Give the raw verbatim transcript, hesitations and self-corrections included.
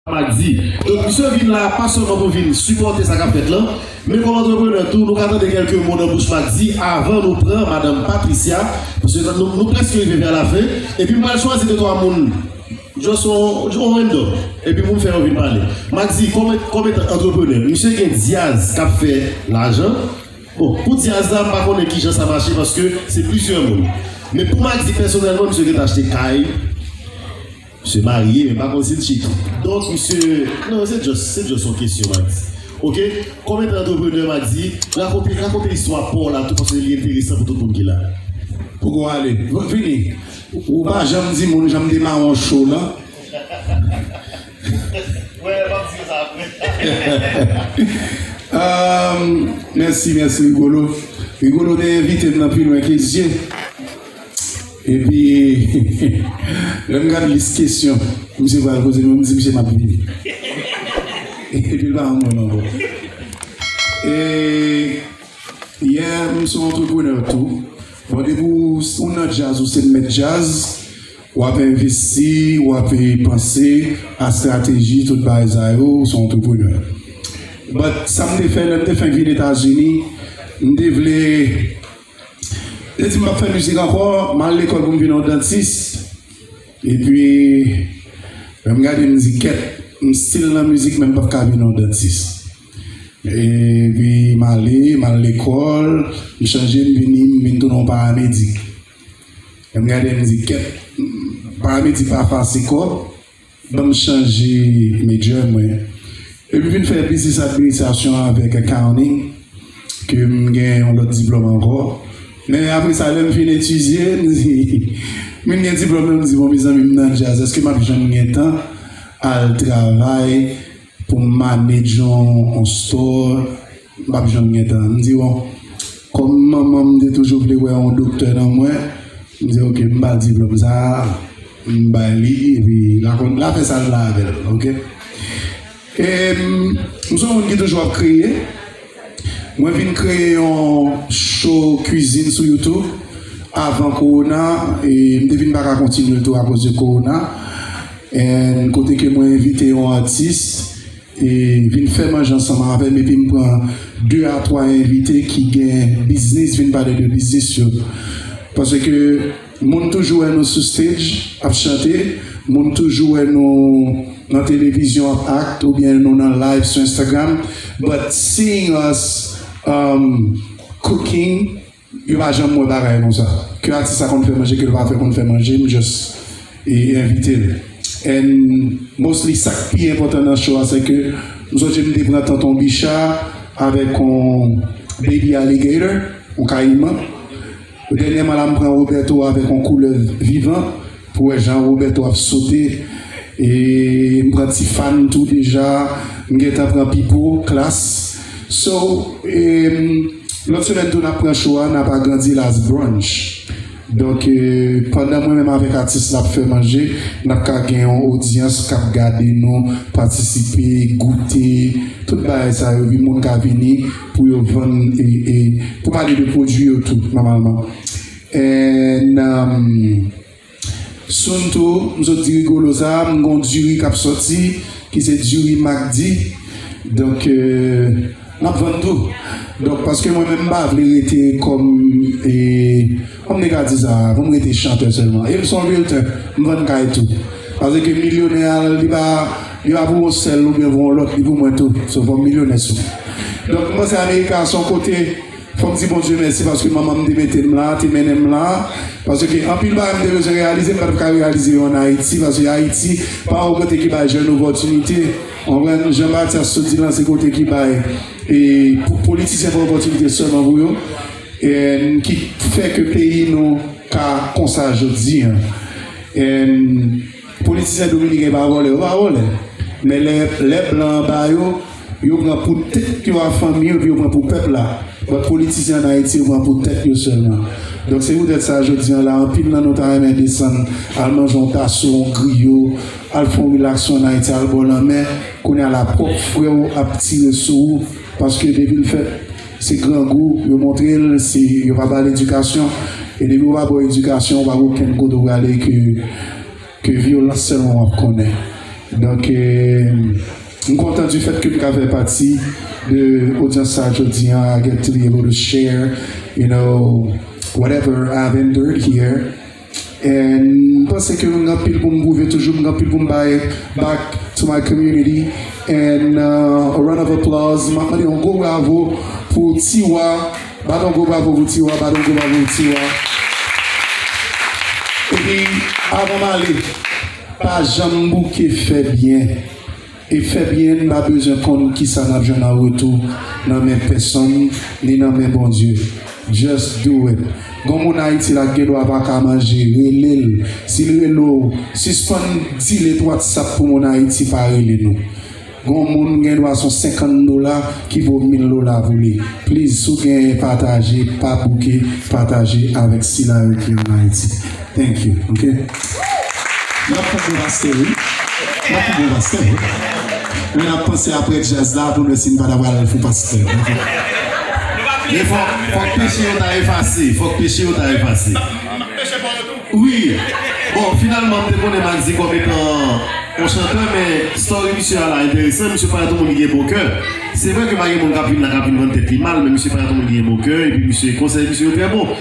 Magdi. Donk, misye vin la pa sèlman pou vin sipòte sa k ap fèt lan, men kòm antreprenè tou, nou ka tande kèlke mo nan bouch Magdi avan nou pran madanm Patricia, paske nou, nou prèske rive vè lafen, epi m pral chwazi de twa moun, just on, on random, epi pou m fè yo vin pale. Magdi, kòm, kòm etan antreprenè, misye gen dyaz k ap fè lajan. Bon, pou dyaz la, m pa konnen kijan sa mache, paske se plizyè moun. Men pou Magdi, pèsonèlman, misye gentan achte kay, misye marye, men pa konn si l chik. Donk, misye, non, se just, se just yon kesyon, Magdi. Oke? Kòm etan antreprenè, Magdi, rakonte, rakonte istwa pa w la tou, paske li enteresan pou tout moun ki la. Poko ale. V-, vini. Ou pa janm di moun jan m demare yon show lan. Wè, m ap di sa apre. Um, mèsi, mèsi, Rigolo. Rigolo te envite m nan Pi Lwen Ke Zye. Epi, lè m gade lis kesyon misye pral poze m, m di misye m ap vini. Epi l pa rann mwen ankò. E, yè, m se yon antreprenè tou. Bon, depi w, ou nan djaz, ou se mèt djaz, w ap envesti, w ap, eh, panse a estrateji, tout bagay sa yo, ou se yon antreprenè. But sa m te fè, lè m te fenk vin Etazini, m te vle Li di m p ap fè mizik ankò, m al lekòl pou m vin yon dantis. Epi, lè m gade, m di, kèt, m still nan mizik, men m p ap ka vin yon dantis. Epi, m ale, m al lekòl, m chanje, m vini, m vin tounen yon paramedik. Lè m gade, m di, kèt, paramedik pa fasil kò. Ban m chanje major mwen. Epi vin fè business administration avèk accounting, ke m gen yon lòt diplòm ankò. Men apre sa, lè m fin etidye, m di, m vin gen diplòm nan, m di, bon, mezanmi, m nan djaz, èske m ap janm gen tan al travay pou m manage yon, yon store? M p ap janm gen tan. M di, bon, kòm manman m te toujou vle wè yon doktè nan mwen, m di, ok, m ba l diplòm sa a, m bay li, epi l a konn, l a fè sa l vle avè l, ok? E, m, m se yon moun ki toujou ap kreye. Mwen vin kreye yon show kwizin sou YouTube avan kowona, e m te vin pa ka kontinye l tou akoz de kowona. And kote ke mwen envite yon atis, e vin fè manje ansanm avè m, epi m pran de a twa envite ki gen biznis, vin pale de biznis yo. Paske moun toujou wè nou sou stage ap chante, moun toujou wè nou nan televizyon ap act, oubyen nou nan live sou Instagram, but seeing us, um, cooking, yo pa janm wè bagay konsa. Ke atis sa konn fè manje, ke l pa fè konn fè manje, m just, e, envite l. And mostly, sa k pi enpòtan nan show a, se ke m sonje m te pran Tonton Bicha avèk yon baby alligator, yon kayiman. Dènyèman la, m pran Roberto avèk yon koulè vivan. Pou wè jan Roberto ap sote. E m pran Tifàn tou deja. M gentan pran Pipo, Klas. So, e, lòt semèn tou, n ap pran show a, n ap agrandi l as brunch. Donk, e, pandan mwen menm avèk atis la ap fè manje, n ap ka gen yon odyans k ap gade nou, patisipe, goute, tout bagay sa yo, epi moun ka vini pou yo vann, e, e, pou pale de pwodui yo tou, nòmalman. And, um, Soon tou, m sot di Rigolo sa, m gon diri k ap sòti, ki se diri Magdi. Donk, euh, n ap vann tou. Donk, paske mwen menm m pa vle rete kòm, e, kòm nèg a di sa, pou m rete chantè sèlman. E m se yon realtor, m vann kay tou. Paske milyonè a, li pa, li pa pou yon sèl oubyen pou yon lòt, li pou mwen tou. So, fò m milyonè sou. Donk, m panse Amerika se yon kote Fò m di Bondye mèsi paske manman m te mete m la, te mennen m la. Paske anpil bagay m te bezwen reyalize, m pa t ap ka reyalize yo ann Ayiti, paske Ayiti pa yon kote ki bay jèn opòtinite. Ou konprann? Jan Mathias sot di lan, se kote ki bay, e, pou politisyen bay opòtinite sèlman pou yo. E, ki fè ke peyi nou ka konsa jodi a. E, Politisyen dominiken pa vòlè, yo pa vòlè. Men lè, lè blan an ba yo, yo pran pou tèt yo ak fanmi yo, epi yo pran pou pèp la. But politisyen ann Ayiti, yo pran pou tèt yo sèlman. Donk, se poutèt sa, jodi a la, anpil nan nou ta renmen desann, al manje yon taso, yon griyo, al fè yon rilaksyon ann Ayiti, al bò lanmè. Kounye a la, pwòp frè w ap tire sou ou, paske depi l fèt, se grangou, yo montre l, se, yo pa ba l edikasyon. E depi yo pa ba w edikasyon, ou pa gen okenn kote w prale ke ke vyolans sèlman w ap konnen. Donk, eh, m kontan du fait ke m ka fè pati de odyans sa jodi a. I get to be able to share, you know, whatever I've endured here. And m panse ke m gen anpil pou m pwouve toujou, m gen anpil pou m bay back to my community. And uh, a round of applause, m ap mande yon gwo bravo pou Tiwa. Bat yon gwo bravo pou Tiwa, bat yon gwo bravo pou Tiwa. Epi, avan m ale, pa janm bouke fè byen. E fè byen n pa bezwen konn kisa n ap jwenn an retou nan men pèsonn, ni nan men Bondye. Just do it. Gon moun Ayiti la ki gen dwa pa ka manje, rele l. Si l rele w, sispann delete WhatsApp pou moun Ayiti pa rele nou. Gon moun gen dwa se yon senkant dola ki vo mil dola pou li. Please, si w genyen, pataje, pa bouke, pataje avèk sila yo ki ann Ayiti. Thank you, ok? N ap pran pou pastè, wi. N ap pran pou pastè, wi. Men n ap panse apre djaz la pou nou si n pa ta pral fè pastè. Men fòk, fòk peche yo ta efase. Fòk peche yo ta efase. Wi. Bon, finalman, m te konnen Max di kòm etan yon chantè, men story misye a la enteresan. Misye pa yon moun ki gen bon kè. Se vre ke pa gen moun k ap vin la, k ap vin vann tèt li mal, men misye pa yon moun ki gen bon kè, epi misye, konsèy misye yo trè bon.